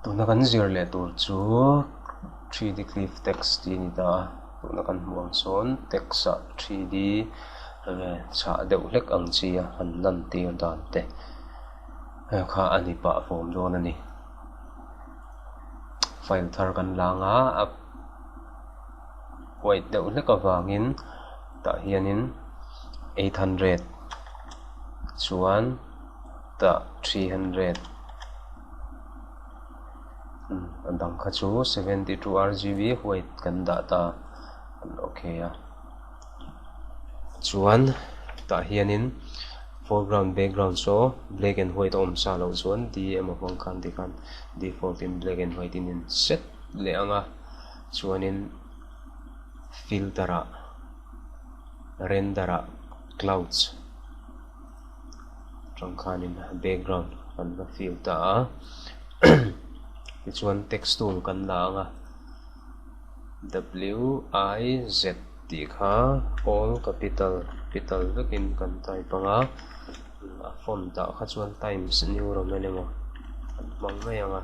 Tuna kan zir leh tur chu 3D Cliff Text tih a ni ta a, tuna kan hmuh ang sawn text ah 3D chhah deuh hlek ang chi a han lan tir dan te kha a ni pah fawm dawn a ni. File thar kan lang a, a white deuh hlek avangin tah hianin 800 chuan tah 300 a dang kha chu 72 rgb white kan dah ta an ok a chuan tah hianin foreground background saw black and white a awm sa loh chuan d emaw hmang khan tikhan default in black and white in in set leh ang a chuanin filter ah render ah clouds atang khanin background kan va fill ta a tichuan text tool kan la ang a w i z tih kha all capital capital vekin kan type ang a a font ah kha chuan times new roman emaw kan hmang mai ang a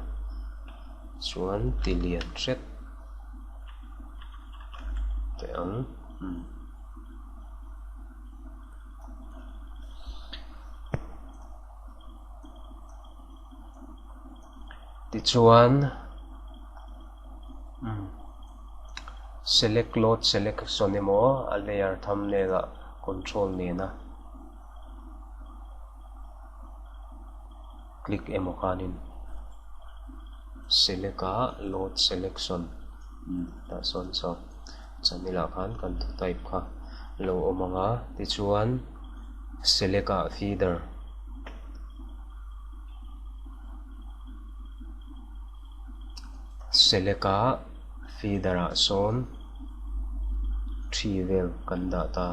chuan ti lian hret teh ang. Tichuan select load selection emaw a layer thumbnail ah control nena click emaw khanin select a load selection tah sawn saw channel ah khan kan thu type kha lo awm ang a tichuan select ah feeder select a feeder ah sawn thi vel kan dah ta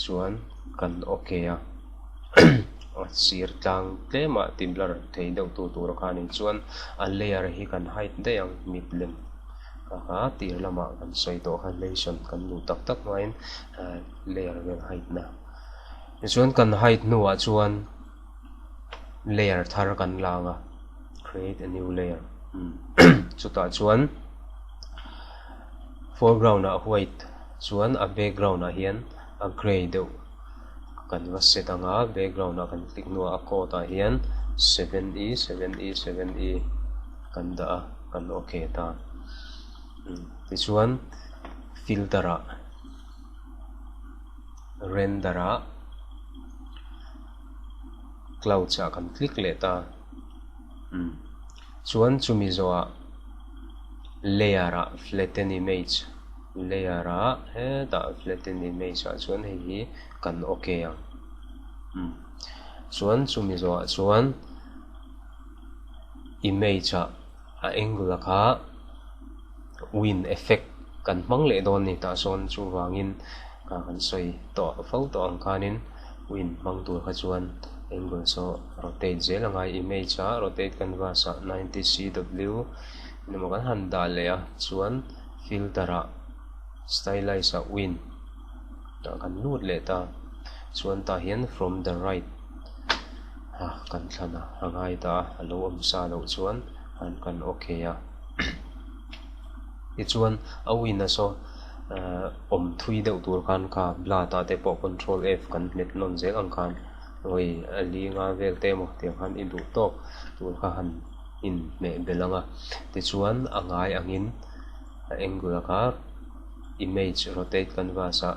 chuan kan ok a a sir tlang tlem ah ti blur thei deuh tu tur khanin chuan a layer hi kan hide daih ang mit lem. Aha tir lamah kan sawi tawh kha nation kan duh tak tak hmain layer vel hide na. Tichuan kan hide hnuah chuan layer thar kan la ang a, create a new layer chutah chuan foreground ah white chuan a background ah hian a grey deuh kan va set ang a, background ah kan click hnuah a code ah hian 7e 7e 7e kan dah a. Kan ok ta. Tichuan filter ah render ah clouds ah kan click leh ta. Chuan chumi zawhah layer ah flatten image layer ah hetah flatten image ah chuan hei hi kan ok ang. Chuan chumi zawhah chuan. Image ah a angle a kha wind effect kan hmang leh dawn a ni tah sawn chuvangin kha kan sawi tawh fo tawh ang khanin wind hmang tur kha chuan angle saw rotate zel a ngai image ah rotate canvas ah 90 cw emaw kan han dah leh a chuan filter ah stylize ah wind tah kan lut leh ta chuan tah hian from the right. A kan thlan a a ngai ta a a lo awm sa loh chuan an kan ok a tichuan a win a saw ahh awm thui deuh tur khan kha blood ah te pawh control F kan hmet nawn zel ang khan hawi a li nga vel te emaw tiang khan i duh tawk tur kha han inhmeh belh ang a tichuan a ngai angin a angle kha image rotate canvas ah.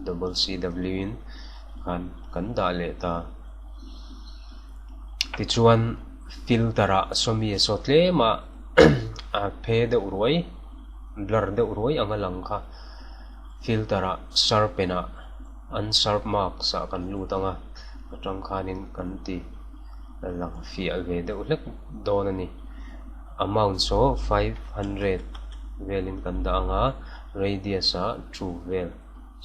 Double CW in khan kan dah leh ta. Tichuan filter ah sawmi saw tlem a a phe deuh ruai blur deuh ruai ang a lang kha filter ah sharpen ah unsharp marks ah kan lut ang a atang khanin kan ti lang fiah ve deuh hlek dawn a ni. Amount saw 500 velin kan dah ang a. Radius ah 2 vel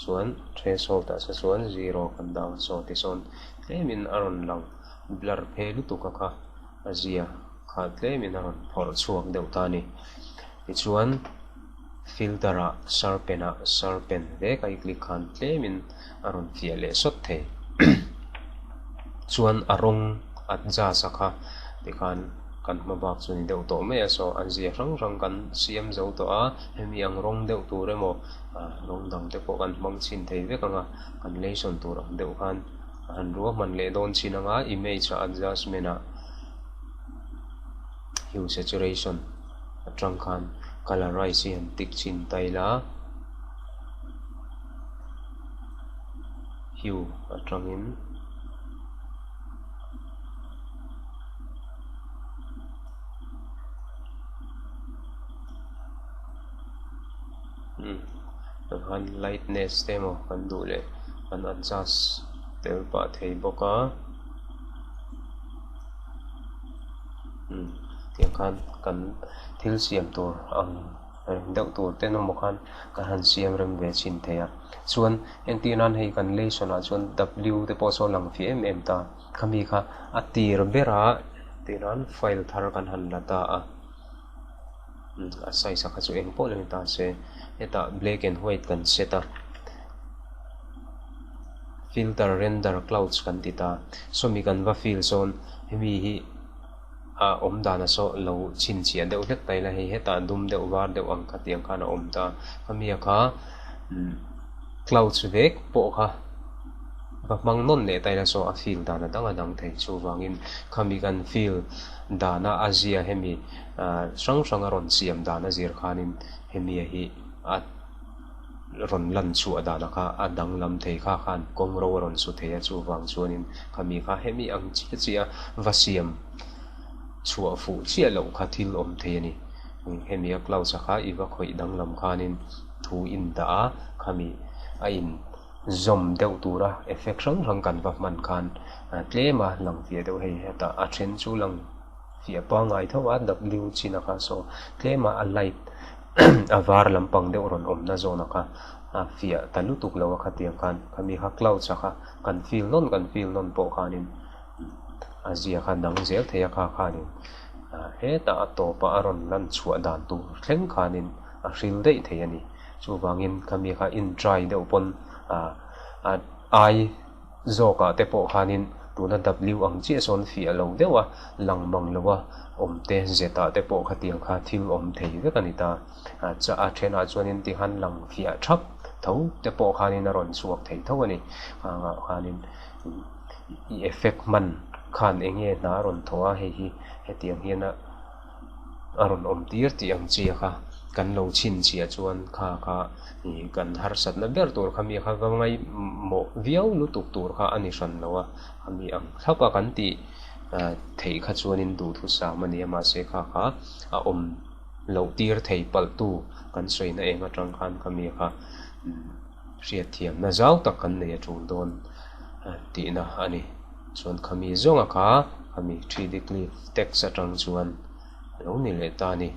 chuan threshold ah se chuan 0 kan dah ang saw tisawn tlemin a rawn lang blur phei lutuk a kha a zia kha tlemin a rawn phawrh chhuak deuh ta a ni. Tichuan filter ah sharpen ah sharpen vek a i click khan tlemin a rawn fiah leh sawt thei. Chuan a rawng adjust a kha tikhan. Kan hma bak chu ni deuh tawh mai a, saw a zia hrang hrang kan siam zo tawh a, hemi ang rawng deuh tur emaw rawng dang te pawh kan hmang chhin thei vek ang a, kan leisawn tur ang deuh khan a han ruahman leh dawn chin ang a, image ah adjustment ah hue saturation atang khan colorize hi han tick chhin ta ila hue atangin. Umm han lightness te emaw kan duh leh kan adjust tel pah thei bawk a umm tiang khan kan thil siam tur ang reng deuh tur te emaw khan kan han siam rem ve chhin thei a chuan entir nan hei kan lesson ah chuan w te pawh saw lang fih em em ta khami kha a tir ber a tih nan file thar kan han la ta a a size a kha chu eng pawh lo ni ta se hetah black and white kan set a filter render clouds kan ti ta sawmi kan va fill sawn hemi hi. a awm dan a saw lo chhinchhiah deuh hlek ta ila hei hetah dum deuh var deuh ang kha tiang khan a awm ta khami a kha clouds vek pawh kha va hmang nawn leh ta ila saw a fill dan a dang a dang thei chuvangin khami kan fill dana a zia hemi hrang hrang a rawn siam dan a zir khanin hemi a hi a. rawn lan chhuah danah kha a danglam thei kha khan kawng ro a rawn su thei a, chuvang chuanin khami kha hemi ang chiah chiah a va siam chhuah fuh chiah loh kha thil awm thei a ni. Hemi a clouds a kha i va khawih danglam khanin thu in dah a, khami a in zawm deuh tura effect hrang hrang kan va hman khan tlem a lang fiah deuh hei hetah a then chu lang fiah pangngai tho a W chin a kha saw tlem a a light a var lampang deuh rawn awmna zawn a kha a fiah ta lutuk lo a khatiang khan khami kha clouds a kha kan feel nawn kan feel nawn pawh khanin a zia kha dang zel thei a kha khanin hetah a tawpah a rawn lan chhuah dan tur thleng khanin a hril daih thei a ni chuvangin khami kha in try deuh pawn a ai Zawkah te pawh khanin tuna W ang chiah sawn fiah lo deuh a, lang mang lo a awm te zetah te pawh khatiang kha thil awm thei vek a ni ta. A thenah chuanin tikhan lang fiah thap tho te pawh khanin a rawn chhuak thei tho a ni. Khangah khanin i effect hman khan eng nge hna a rawn thawh a, hei hi hetiang hian a a rawn awm tir tih ang chi kha kan lo chhinchhiah chuan kha kha ih kan harsatna ber tur kha mi kha va ngaihmawh viau lutuk tur kha a ni hran lo a, a mi ang thlap a kan tih theih kha chuanin duhthusam a ni a mahse kha kha a awm loh tir thei palh tu kan sawina eng atang khan kha mi kha hriatthiamna zau tak kan nei a tul dawn tihna a ni. Chuan khami zawnga kha khami 3D cliff text atang chuan a lo ni leh ta a ni.